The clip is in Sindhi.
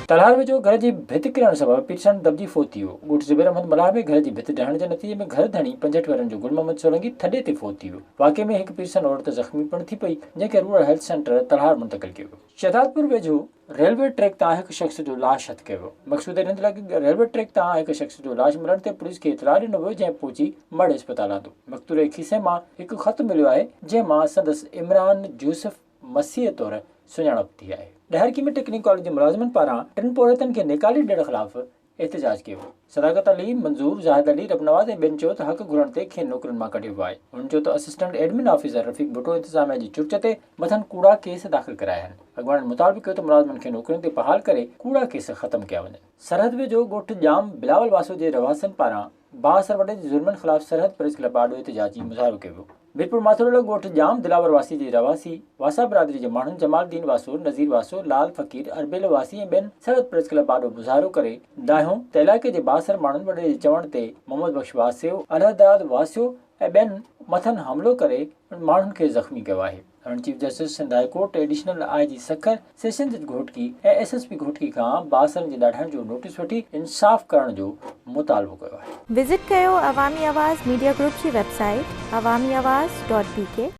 تلهار ويجهو گهر جي ڀت ڪرڻ سبب پيرسن دٻجي فوت ٿي ويو. ڳوٺ زبير احمد ملاح ۾ گهر جي ڀت ڊهڻ جي نتيجي ۾ گهر ڌڻي 65 ورهين جو گل محمد سولنگي ٿڏي تي فوت ٿي ويو. واقعي ۾ هڪ پيرسن عورت زخمي پڻ ٿي پئي، جنهن کي رورل هيلٿ سينٽر تلهار منتقل ڪيو ويو. شهدادپور ويجهو ريلوي ٽريڪ تان هڪ شخص جو لاش هٿ ڪيو ويو. مقصود رند لڳ ريلوي ٽريڪ تان هڪ شخص جو لاش ملڻ تي پوليس کي اطلاع ڏنو ويو، جنهن پهچي مڙهه اسپتال آندو. مقتول جي کيسي مان هڪ خط مليو آهي، جنهن مان سندس عمران يوسف مسيح طور سڃاڻپ ٿي آهي. ڏهرڪي ۾ ٽيڪنيڪل ڪاليج جي ملازمن پاران ٽن پورهيتن کي نيڪالي ڏيڻ خلاف احتجاج ڪيو ويو. صداقت علي، منظور، زاهد علي، ربنواز ۽ ٻين چيو ته حق گهرڻ تي کين نوڪرين مان ڪڍيو ويو آهي. هنن چيو ته اسسٽنٽ ايڊمن آفيسر رفيق ڀٽو انتظاميا جي چرچ تي مٿن ڪوڙا ڪيس داخل ڪرايا آهن. اڳواڻن مطالبو ڪيو ته ملازمن کي نوڪرين تي بحال ڪري ڪوڙا ڪيس ختم ڪيا وڃن. سرحد ويجهو ڳوٺ ڄام بلاول واسو جي رهواسين پاران بااثر وڏي جي ظلمن خلاف سرحد پريس ڪلب آڏو احتجاجي مظاهرو ڪيو ويو. ميرپور ماٿيلو لڳ ڳوٺ ڄام دلاور واسي جي رهواسي واسا برادري جي ماڻهن جمال الدين واسو، نذير واسو، لال فقير، اربيلو واسي ۽ ٻين سرحد پريس ڪلب آڏو مظاهرو ڪري دانهيو ته علائقي جي بااثر ماڻهن وڏي جي چوڻ تي محمد بخش واسيو، الهداد واسيو ۽ ٻين مٿن حملو ڪري ماڻهن کي زخمي ڪيو آهي. هنن chief justice Sindh high court, additional I G Sukkur, session جج Ghotki ۽ S S P Ghotki کان بااثرن جي ڏاڍائڻ جو نوٽيس وٺي انصاف ڪرڻ جو مطالبو ڪيو آهي. وزٽ ڪيو عوامي آواز ميڊيا گروپ جي website Awami Awaz dot B K.